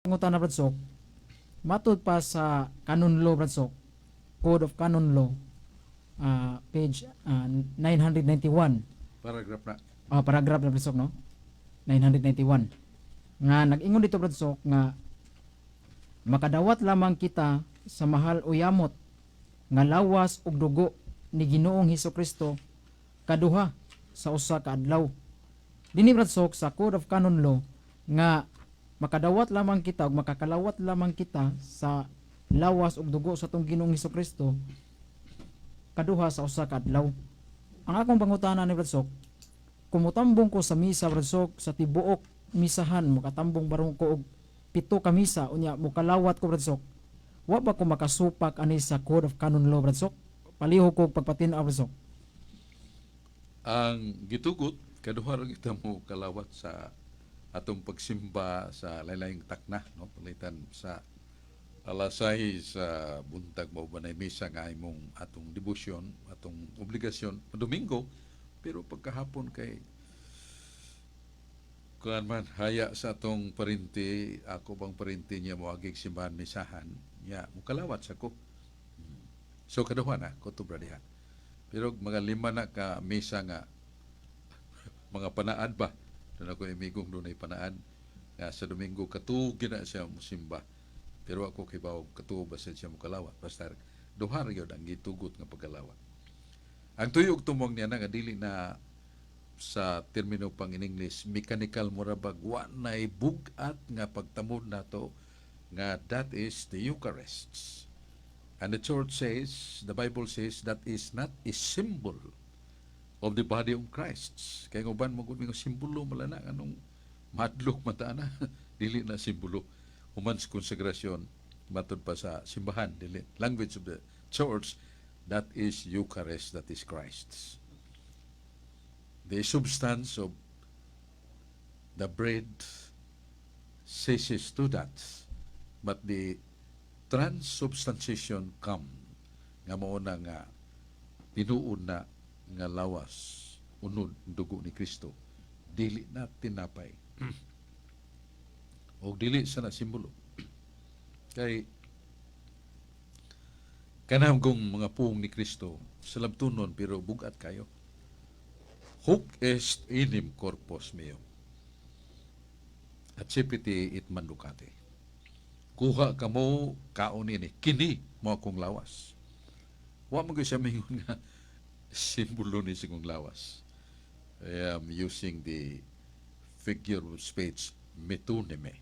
Pangutana, Brad Sok, matud pa sa Canon Law, Brad Sok, Code of Canon Law, page 991. Paragraph na. Paragraph na, Brad Sok, no? 991. Nga nag-ingon dito, Brad Sok, nga makadawat lamang kita sa mahal o yamot nga lawas ug dugo ni Ginoong Hesus Kristo kaduha sa usa ka adlaw. Dinhi, Brad Sok, sa Code of Canon Law nga makadawat lamang kita ug makakalawat lamang kita sa lawas ug dugo sa atong Ginoong Hesus Kristo kaduha sa usa ka adlaw. Ang akong pangutana ni Brad Sok, kung motambong ko sa misa, Brad Sok, sa tibuok misahan, makatambong barong ko og pito ka misa, unya mokalawat ko, Brad Sok, wa ba ko makasupak ani sa Code of Canon Law, Brad Sok? Palihog ko pagpatin-aw, Brad Sok. Ang gitugot, kaduha ra kita mo kalawat sa atong pagsimba sa laylayng takna, no? Palitan sa alas 6 sa buntag mo ba na misa nga imong atong debosyon, atong obligasyon, Domingo, pero pagkahapon kay kuan man haya sa atong parinti, ako bang parinti niya mo agig simbahan misahan, niya mukalawat sa ko. So kaduha na ko tubra diha. Pero mga lima na ka misa nga mga panaad ba? Doon ako imigong doon ay panaad. Nga sa Domingo katuog na siya musimba. Pero ako kibaw katuo ba siya mukalawat. Basta duha ra gyud ang gitugot nga pagkalawat. Ang tuyo og tumong niya na nga dili na sa termino pang in English mechanical, mura bag wa nay bug-at nga pagtamod nato nga that is the Eucharist. And the church says, the Bible says, that is not a symbol of the body of Christ. Kaya uban mo gud nga simbolo mala na, anong madlok mata na, dili na simbolo. Human sa konsegrasyon, matud pa sa simbahan, dili. Language of the church, that is Eucharist, that is Christ. The substance of the bread ceases to that, but the transubstantiation come nga mao na nga tinuod na nga lawas unod dugo ni Kristo, dili na tinapay o dili sa na simbolo, kay kanang kung mga puong ni Kristo sa labtunon pero bugat kayo. "Hoc est enim corpus meum. Accipite et manducate." Kuha kamo, kaon ini, kini mo akong lawas. Wa mo gyud siya mingon nga simbolo ni sa akong lawas. I am using the figure of speech metonymy.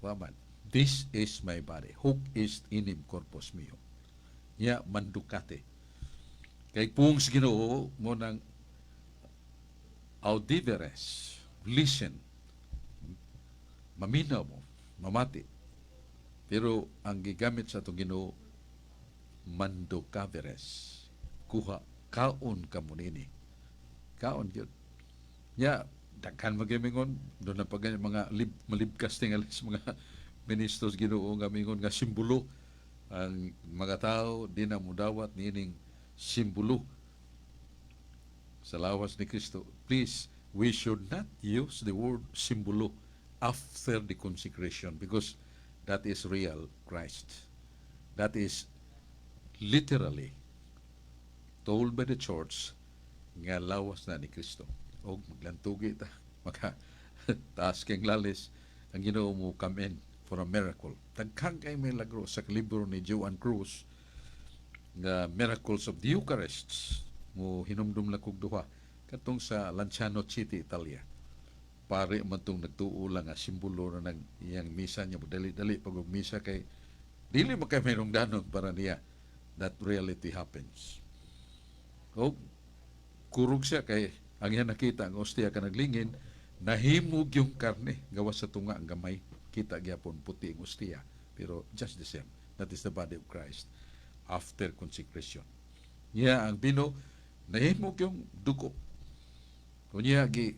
Wa man. "This is my body. Hoc est enim corpus meum." Ya manducate. Kay puong sa Ginoo mo nang audiveres, listen, maminaw mo, mamati. Pero ang gigamit sa atong Ginoo, manducaveres. Kuha, kaon ka mo nini. Kaon gyud. Ya, daghan magimingon, doon na pag mga malibkas tingali sa mga ministros Ginoo nga mingon nga simbolo ang mga tao di na mudawat niining simbolo sa lawas ni Kristo. Please, we should not use the word simbolo after the consecration because that is real Christ. That is literally told by the church nga lawas na ni Kristo. O maglantugi ta, maka taas kang lalis, ang Ginoo mo come in for a miracle. Daghan kay milagro sa libro ni Joan Cruz nga Miracles of the Eucharist. Mo hinumdum lang kog duha katong sa Lanciano City, Italia. Pare man tong nagtuo lang nga simbolo na nang iyang misa niya, dali-dali pag og misa kay dili man kay mayroong danon para niya that reality happens. O kurog siya kay ang iyang nakita ang ostia ka naglingin, nahimog yung karne gawas sa tunga ang gamay, kita gyapon puti ang ostia, pero just the same, that is the body of Christ after consecration. Niya ang bino, nahimog yung dugo. Kunya gi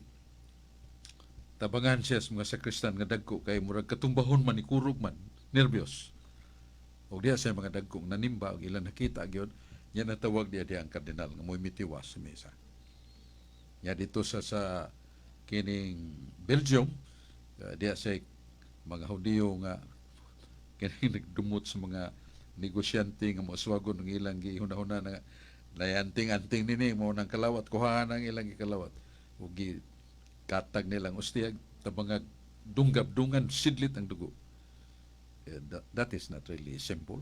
tabangan siya sa mga sakristan nga dagko kay murag katumbahon man ni kurog man, nervyos. Og diya sa mga dagkong nanimba og ilang nakita gyud niya, natawag diya diya ang kardinal nga mo'y mitiwas sa mesa. Nya dito sa kining Belgium, diya sa Mga Hudiyo nga kini nagdumot sa mga negosyante nga moaswagon ng ilang gihuna-huna na nayanting-anting nini mo nang kalawat, kuhaan ang ilang gikalawat ug katag nilang ostiya, tabangag dunggab-dungan, sidlit ang dugo. Eh, that is not really simple.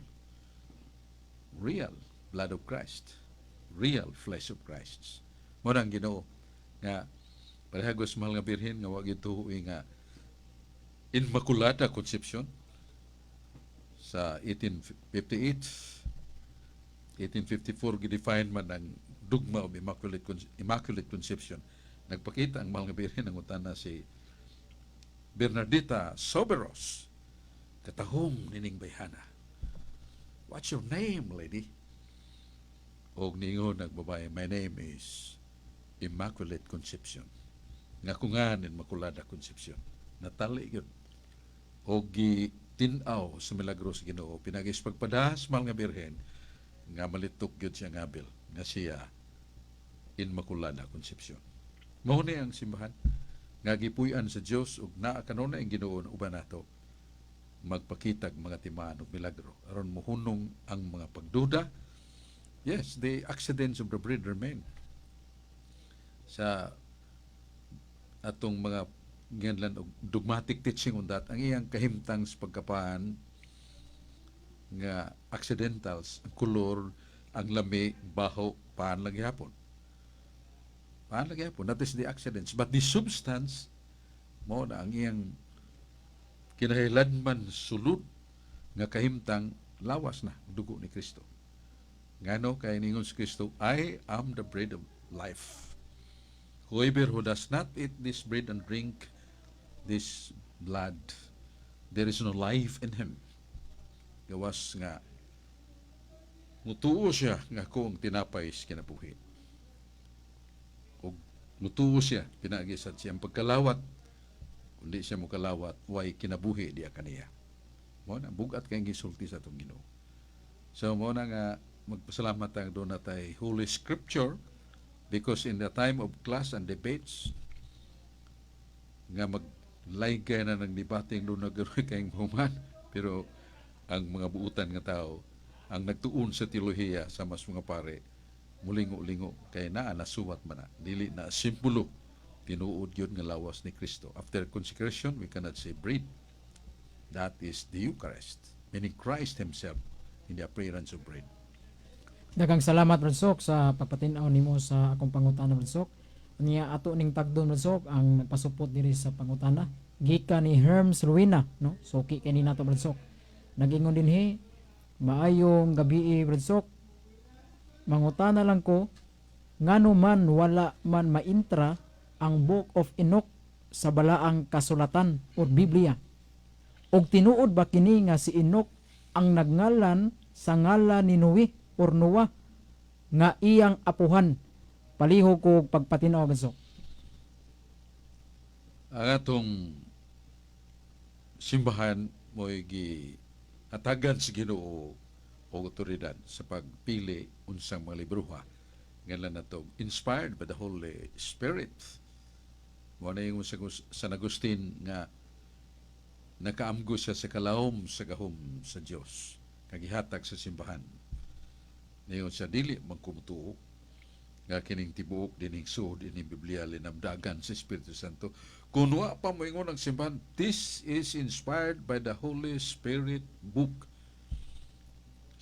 Real blood of Christ, real flesh of Christ. Mo nang Ginoo nga parehagos, mahal nga Birhen, nga wa gituoy nga Immaculata Conception sa 1858, 1854 gidefine man ang dogma of Immaculate Conception. Nagpakita ang mahal nga Birhen ang utana si Bernardita Soberos, "Katahom nining bayhana. What's your name, lady?" Og ningon nagbabae, "My name is Immaculate Conception." Nga kungan Immaculada Conception. Natali yun. Og gitin-aw sa milagro sa Ginoo pinagis pagpadahas, mahal nga Birhen, nga malitok gyud siya nga abil nga siya Inmaculada Conception. Mao ni ang simbahan nga gipuy-an sa Dios ug naa kanunay ang Ginoo uban nato magpakitag mga timaan ug milagro aron mohunong ang mga pagduda. Yes, the accidents of the bread remain sa atong mga gianlan og dogmatic teaching on that. Ang iyang kahimtang sa pagkapaan nga accidentals, ang kolor, ang lami, baho, paan lang gihapon, paan lang gihapon. That is the accidents, but the substance mo na ang iyang kinahanglan sulod nga kahimtang, lawas na, dugo ni Kristo. Ngano kay ningon si Kristo, "I am the bread of life. Whoever who does not eat this bread and drink this blood, there is no life in him." Gawas nga mutuo siya nga ako ang tinapay sa kinabuhi. Ug mutuo siya pinaagi sa siyang pagkalawat. Kundi siya mokalawat, way kinabuhi diya kaniya. Mo na bugat kay gisulti sa atong Ginoo. So mo na nga magpasalamat ang doon natay Holy Scripture, because in the time of class and debates nga maglaygay na ng debating doon na kayong human, pero ang mga buutan nga tao ang nagtuon sa teolohiya sa mas mga pare, mulingo-lingo kay naa nasuwat man na, dili na simbolo, tinuod yun nga lawas ni Kristo. After consecration, we cannot say bread. That is the Eucharist, meaning Christ himself in the appearance of bread. Daghang salamat, Brad Sok, sa pagpatin-aw nimo sa akong pangutana, Brad Sok. Niya ato ning tagdon, Brad Sok, ang nagpasupot diri sa pangutana. Gikan ni Herms Ruina, no? Suki kay ni nato, Brad Sok. Nagingon dinhi, "Maayong gabi, Brad Sok. Mangutana lang ko, ngano man wala man maintra ang Book of Enoch sa balaang kasulatan or Biblia? Og tinuod ba kini nga si Enoch ang nagngalan sa ngalan ni Noe or Noah nga iyang apuhan? Palihog ko pagpatinaw, Brad Sok." Ang atong simbahan mo'y gi hatagan sa Ginoo og otoridad sa pagpili unsang mga libroha nganlan nato inspired by the Holy Spirit. Mo na yung sa San Agustin nga nakaamgo siya sa kalawom sa gahom sa Dios kagihatag sa simbahan. Niyon siya, dili magkumutuo nga kining tibuok dining suod ining Biblia linamdagan sa Espiritu Santo. Kung wa pa moingon ang simbahan, "This is inspired by the Holy Spirit book.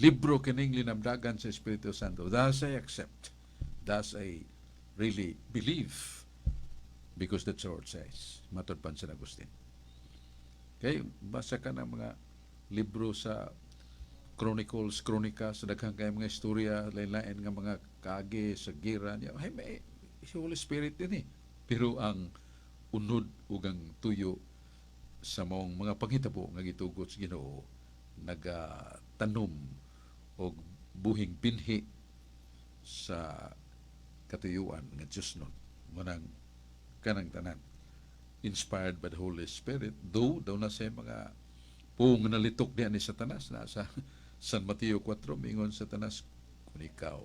Libro kining linamdagan sa Espiritu Santo. Thus I accept. Thus I really believe because the Church says." Matod pa San Agustin. Okay, basa ka ng mga libro sa Chronicles, Kronika, sa daghang kay mga istorya, lain-lain nga mga kaagi sa gira niya. Ay, may Holy Spirit din eh. Pero ang unod ug ang tuyo sa maong mga panghitabo nga gitugot sa Ginoo nagatanom og buhing binhi sa katuyuan nga Diyos nun. Manang kanang tanan inspired by the Holy Spirit, though daw na sa mga puong nalitok diyan ni Satanas na sa San Mateo 4, mingon Satanas, "Kung ikaw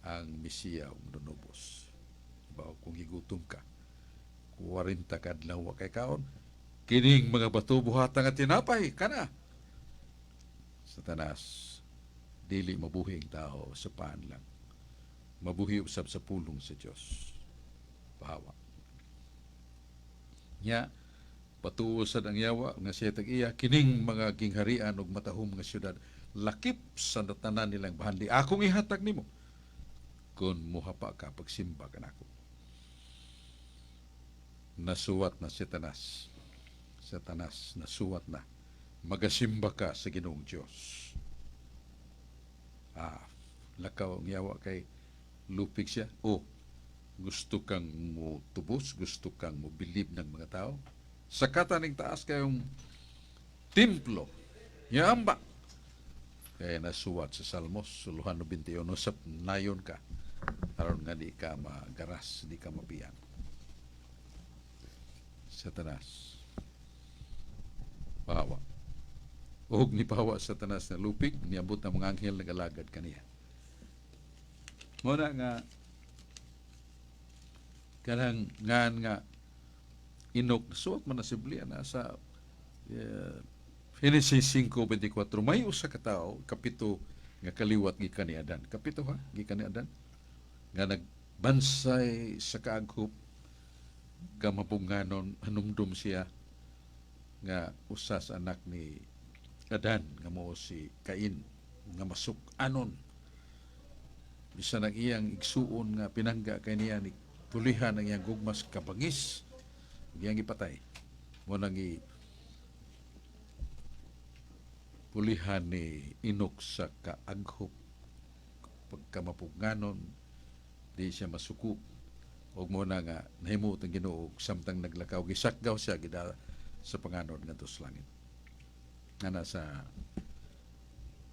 ang Mesiya o manunubos ba, kung higutom ka, 40 ka adlaw wa kay kaon, Kining mga bato buhatan nga tinapay kana. Satanas, dili mabuhi ang tao sa pan lang. Mabuhi usab sa pulong sa Dios. Pahawa. Nya, patuo sad ang yawa nga siya tag-iya kining mga gingharian ug matahom nga syudad lakip sa tanan nilang bahandi akong ihatag nimo kung muhapa ka pagsimba kanako. Nasuwat na Satanas. Satanas, nasuwat na. Magasimba ka sa Ginoong Diyos. Ah, lakaw ang yawa kay lupig siya. O, gusto kang mo tubos, gusto kang mo bilib ng mga tao. Sa kataning taas kayong templo, yamba. Kaya nasuwat sa Salmos, suluhan 21, sa nayon ka. Aron nga di ka magaras, di ka mapiyan. Satanas. Pahawa. Og ni pahawa Satanas na lupig, niabot ang mga anghel nagalagad kaniya. Muna nga kanang ngan nga Enoch, suwat man na si Biblia na sa Genesis 5:24, may usa ka tawo, kapito nga kaliwat gikan ni Adan. Kapito ha, gikan ni Adan nga nagbansay sa kaaghop kamapunganon. Hanumdum siya nga usa sa anak ni Adan nga mao si Cain nga masuk-anon bisan ang iyang igsuon nga pinangga kay niya ni pulihan ang iyang gugmas kabangis, iyang ipatay. Mo nang i pulihan ni Enoch sa kaaghop pagkamapugnganon, di siya masuko og mo na nga nahimut ang Ginoo og samtang naglakaw gisakgaw siya gida sa panganod ngadto sa langit nga nasa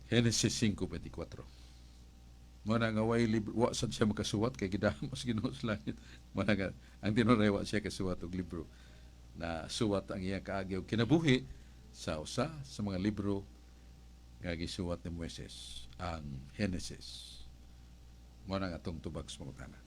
Genesis 5:24. Mo na nga way libro, wa sad siya makasuwat kay gidamo sa Ginoo sa langit. Mo na nga ang tinuod wa siya kasuwat og libro, na suwat ang iyang kaagi og kinabuhi sa usa sa mga libro nga gisuwat ni Moises, ang Genesis. Mo na nga atong tubag sa pangutana.